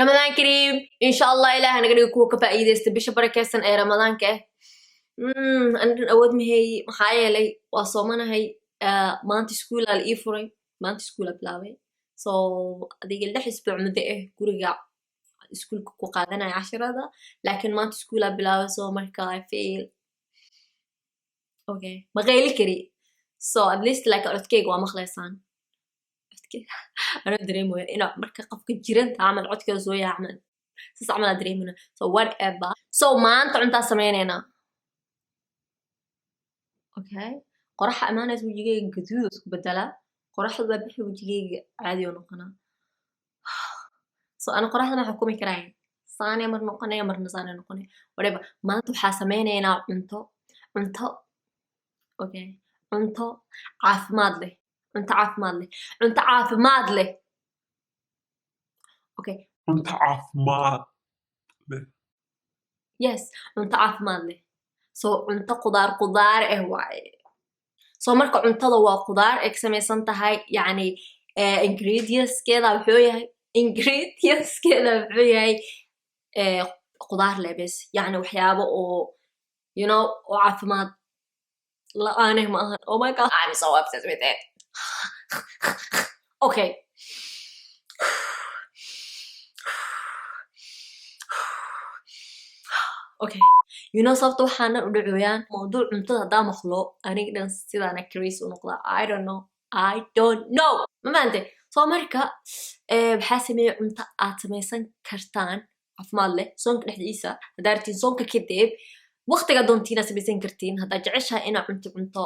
Ramadaan kariim, insha Allah. Ilaah naga dhigo kuwa ka faa'iidaysta bisha barakeysan ee Ramadaanka ah. Ani dhan awood maheeyi, maxaa yeelay waa soomanahay. Maanta iskuulaa la ii furay, maanta iskuulaa bilaabay. So adiga 6 isbuuc muddo ah guriga iskuulka ku qaadanaya cashirada, laakiin maanta iskuulaa bilaabay. So marka I feel okay, ma qayli kari. So at least like codkeyga waa maqlaysaan. Codkeyga anoo dareemaya inaa marka qofka jiranta camal codkeeda soo yaa camal, saas camal aa dareemina. So whatever. So maanta cuntaa sameyneynaa. Okay, qoraxa imaanaysa, wejigeyga gaduud isku bedelaa. Qoraxda waa bixi, wejigeyga caadi oo noqonaa. So ana qoraxda ma xukumi karaay, saanee mar noqonaya, marna saanee noqonaya, whatever. Maanta waxaa sameyneynaa cunto, okay, cunto caafimaad leh, cunto caafimaad leh, cunto caafimaad leh, okay. Cunto caafimaad leh. Yes, cunto caafimaad leh. So cunto qudaar qudaar ah waaye. So marka cuntada waa qudaar ay ka samaysan tahay, yacni ingredientskeeda wuxuu yahay qudaar leh bes, yacni waxyaabo oo oo caafimaad la-aaneh ma ahan. Oh my God, I'm so obsessed with it. Okay, sababta waxaana u dhacooyaan mawduuc cuntada haddaa maqlo, aniga dhan sidaana crazy u noqdaa. I don't know, I don't know, ma fahante? So marka waxaa sameeyey cunto aad samaysan kartaan, caafimaad leh, soonka dhexdiisa haddaa rabtiin, soonka kadib, waqtiga doontiin aad samaysan kartiin. Haddaa jeceshahay inaad cunto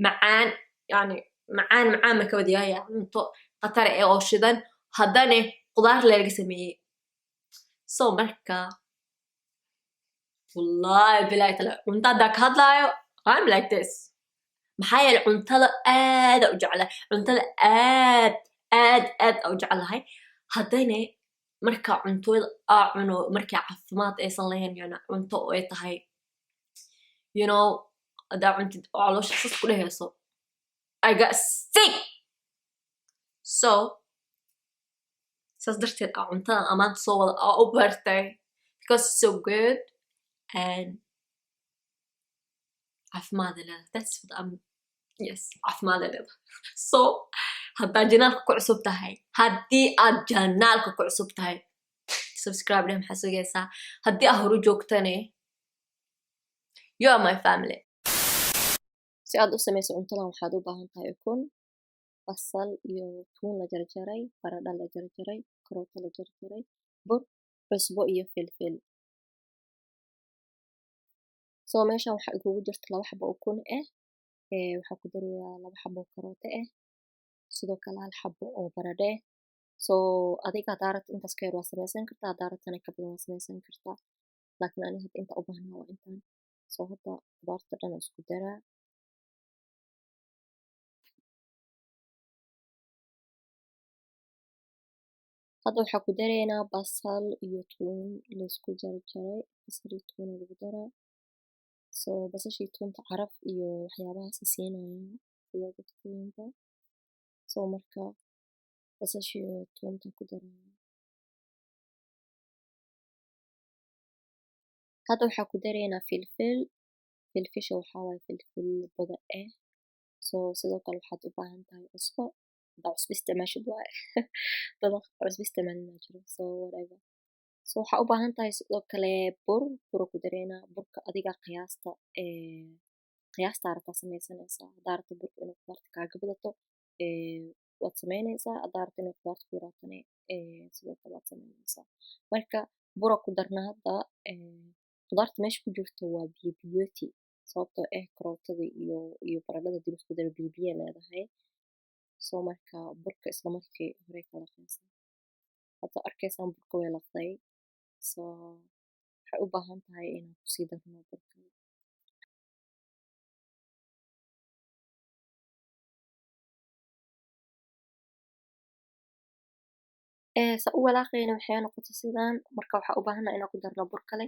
macaan, yani macaan macaan ma ka wadyaaya, cunto khatar eh oo shidan, haddana qudaar laga sameeyey. So marka wallahi bilahi tala, cunto haddaa ka hadlaayo, I'm like this, maxaa yeelay cuntada aada u jeclahay, cuntada aad aad aad u jeclahay. Haddana marka cuntoda aa cuno, markay caafimaad aysan lahayn, yani cunto ay tahay haddaa cuntid oo caloosha sas ku dhehayso, I got sick. So saas darteed aa cuntadan amaanta soo wada aa u bartay, because it's so good and caafimaad ay leedahay. That's what I'm, yes, caafimaad ay leedahay. So haddaa channelka ku cusub tahay, haddii aad channelka ku cusub tahay, subscribe dheh, maxaa sugaysaa? Haddii aad horu joogtane, you are my family. Si aad u samayso cuntadan, waxaad u baahan tahay ukun, basal iyo tuun la jarjaray, baradho la jarjaray, karooto la jarjaray, bur, cusbo iyo filfil. So meeshan waxaa igugu jirta laba xabo ukun ah, waxaa ku darayaa laba xabo karooto ah, sidoo kale hal xabo oo baradho ah. So adiga haddaa rabto intaas ka yar waa samaysan kartaa, haddaa rabtana ka badan waa samaysan kartaa, laakiin aniga hadda inta u baahnaa waa intaan. So hadda qudaarta dhan aan isku daraa. Hadda waxaa ku dareynaa basal iyo tuun laisku jarjaray. Basal iyo tuun lagu daraa. So basashii tuunta caraf iyo waxyaabahaas siinayaan sidaad. So marka basashii iyo tuunta ku daraya. Hadda waxaa ku dareynaa filfil. Filfisha waxaa waaye filfil buda ah. So sidoo kale waxaad u baahan tahay cusbo, haddaa cusbo isticmaashid waaye. Dada cusbo isticmaalin jiro, so whatever. So waxaa u baahan tahay sidoo kale bur. Bura ku dareynaa. Burka adiga qiyaasta rabtaa sameysanaysaa. Haddaa rabto burka inuu qudaarta kaaga badato, waad sameynaysaa. Haddaa rabto inay qudaarta ku yaraatana, sidoo kale waad sameynaysaa. Marka bura ku darna. Hadda qudaarta meesha ku jirto waa biyo biyooti, sababtoo ah karootada iyo baradhada dib isku daro, biyo biyo leedahay. So marka burka isla markii horey ka laqaysaa. Hadda arkaysaan burka way laqday. So waxay u baahan tahay inaan kusii darno burka. Sa u walaaqayna waxay noqotay sidaan. Marka waxaa u baahannahay inaan ku darno bur kale.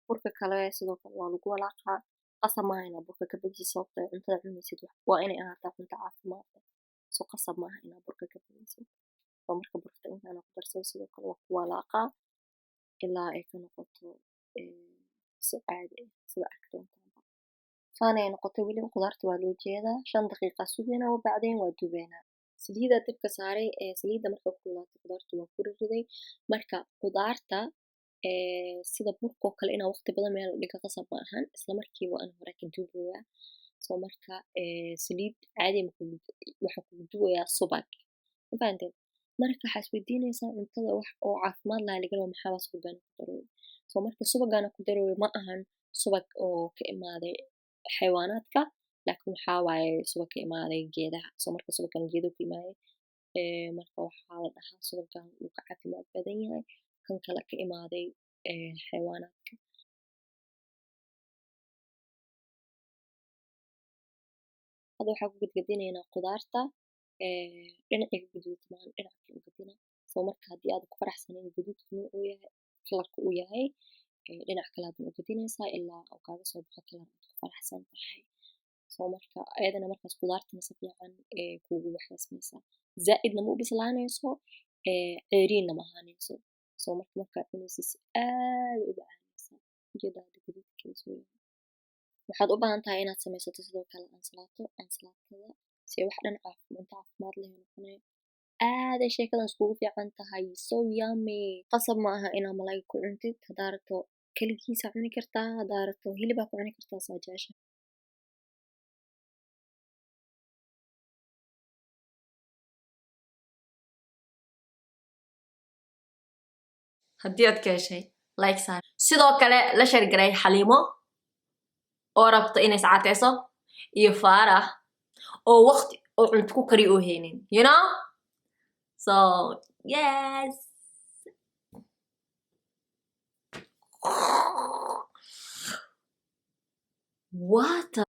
Burka kale sidoo kale waa lagu walaaqaa. Qasab maaha inaad burka ka badisid, sababtoo ah cuntada cunaysid waa inay ahaataa cunto caafimaad leh. So qasab maaha inaad burka ka badisid. Oo marka burka intaana ku darsado, sidoo kale waa ku walaaqaa ilaa ay ka noqoto si caadi ah, sida arki doontaanba. Saan ay noqotay, weliba qudaarta waa loo jeedaa. 5 daqiiqa sugeynaa, wabacdeen waa dubeynaa. Saliida dabka saaray. Saliidda marka kululaato, qudaarta waa ku riday. Marka qudaarta sida burkoo kale inaa waqti badan meel dhiga qasab ma ahan, isla markiiba aan hore ka duubayaa. So marka saliid caadi waxaa kugu dubayaa subag, ma fahanteen? Marka waxaa isweydiinaysaa, cuntada wax oo caafimaad lahaa laga rabo, maxaa subagan ku darooy? So marka subagana ku darooy ma ahan subag oo ka imaaday xayawaanaadka, laakiin waxaa waaye subag ka imaaday geedaha. So marka subagan geeduhu ka imaaday. Marka waxaa la dhahaa subagan wuu ka caafimaad badan yahay kan kale ka imaaday xayawaanaadka. Hadda waxaa ku gedgedinaynaa qudaarta. Dhinacii ka guduudta maahan, dhinaca kale u gedina. So marka haddii aad ku faraxsanayn guduudka nuuc uu yahay, colorka uu yahay, dhinac kale aad u gedinaysaa ilaa uu kaaga soo baxo color aad ku faraxsan tahay. So marka ayadana markaas qudaartana si fiican kuugu waxyeesmaysaa, zaa'idna ma u bislaanayso, ceeriinna ma ahaanayso. So marka markaa cunaysid si aad u macaanaysaa. Ujeedaa hadda guduudkeeda soo yahay. Waxaad u baahan tahay inaad samaysato sidoo kale ansalaato. Ansalaatada si wax dhan cunto caafimaad leh noqonayo. Aaday sheekadan iskugu fiican tahay. So yummy. Qasab ma aha inaa malaay ku cuntid. Haddaa rabto keligiisa cuni kartaa, haddaa rabto hilibaa ku cuni kartaa, saa jecesha. Haddii aad ka heshay, like saar. Sidoo kale la share garay Xaliimo oo rabto inay iscaateyso iyo Faarax oo waqti oo cunto ku kari oo haynin. So yes. What?